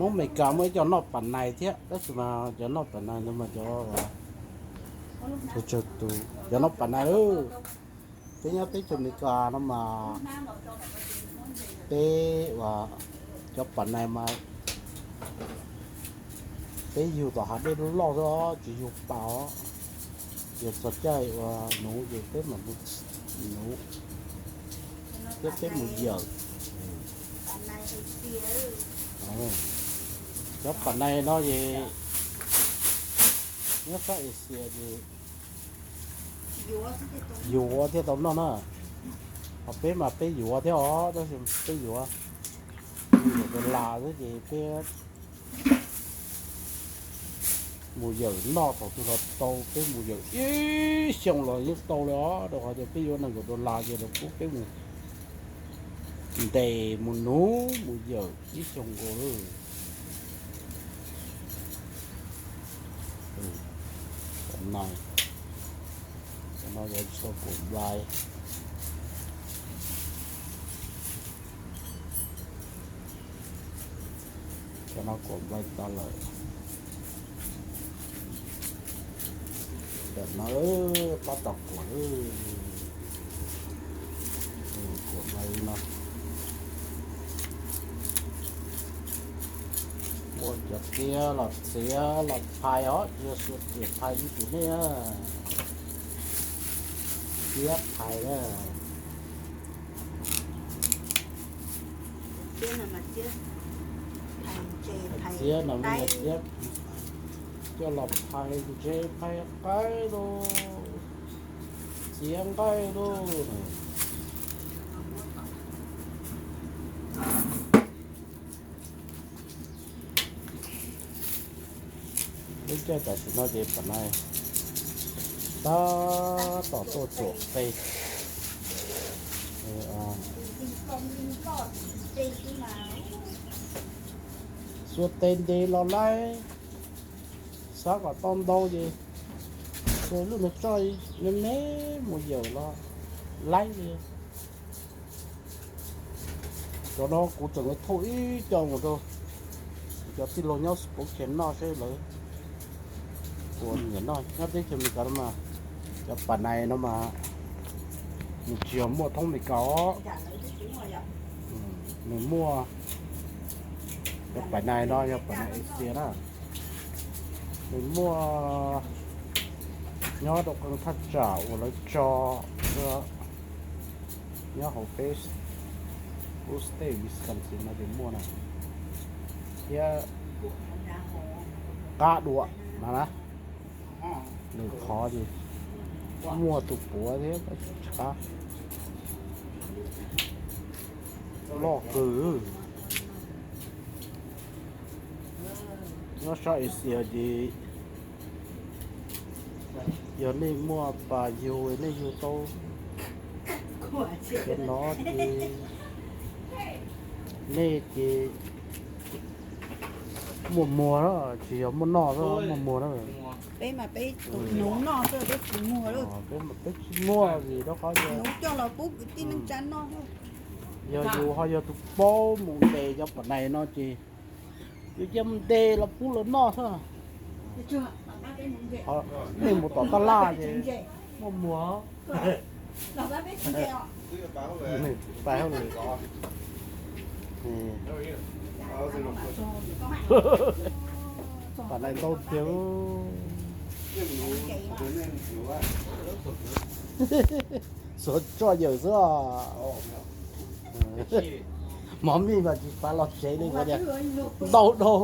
Hmoob Amelikas muaj ib co noj pas nais thiab, tab sis mas cov noj pas nais no mas cov, cov noj pas nais, peb nyob teb chaws Amelikas no mas peb ua cov pas nais mas peb yug tom hav dej loj loj xwb, tsis yug pas os. Ces txog caij ua nuv ces peb mam mus nuv thiab peb mus yawm. Cov pas nais no ces nyob sab Asia ces yuav thiaj tau noj na. Ho peb mas peb yuav thiab os, tab sis peb yuav nees nkaum dollar xwb ces peb mus yawm noj thaum twg los tau, peb mus yawm ib xyoos los yeej tau li os. Rau qhov tias peb yuav nees nkaum dollar ces lawv pub peb mus ntes mus nuv mus yawm ib xyoos nkaus lawm. Cov no, cov no yog tsis tau kuam nplai. Cov no kuam nplai tas lawm. Cov no tab tom kuam, kuam nplai no. Muaj cov txiab los txiav los phais os, tsis yog xuas riam phais li tim nej. Txiab phais na. Txiab no mas yog txiab coj los phais ntses phais qaib lauj, txiav nqaij lauj. Lub caij tam sim no ces pas nais tab tom tuaj tsuam qe. Xuas tes ntes los laib, xav kom tau ntau ces xuas lub no tso, me me mus yawm los laib li. Cov no kuv tseem thauj ib co mus rau cov tij laug nyob Spokane noj seb lawv puas nyiam noj. Nyob teb chaws Amelikas no mas cov pas nais no mas nws tsis yog muaj thoob Amelikas os. Nws muaj, cov pas nais no yog pas nais Asia na. Nws muaj nyob rau qee thaj tsam uas lawv tso nyob hauv peb lub state Wisconsin no ces muaj na, thiab qab dua no na. Nws qhov ces muaj tus puav thiab, tsis qab, loj kawg. Nyob sab Asia ces yog nej muaj pas yug nej yug tau cov no ces nej ces muaj muag, tsis yog muaj noj, muaj muag na. Peb mas peb nuv noj xwb, peb tsis muag. Peb mas peb tsis muag vim rau qhov nuv coj los pub kwv tij neej tsa noj. Yog yus ho yog tus paub mus ntes cov pas nais no ces yus cia mus ntes los pub lawv noj xwb. Nej mus tom taj laj ces muaj muag. Pais hauj lwm. Pas nais ntau tiag. Xuas tso yawm xwb os. Mov mij mas tsis pav los tsev li, ntau dhau.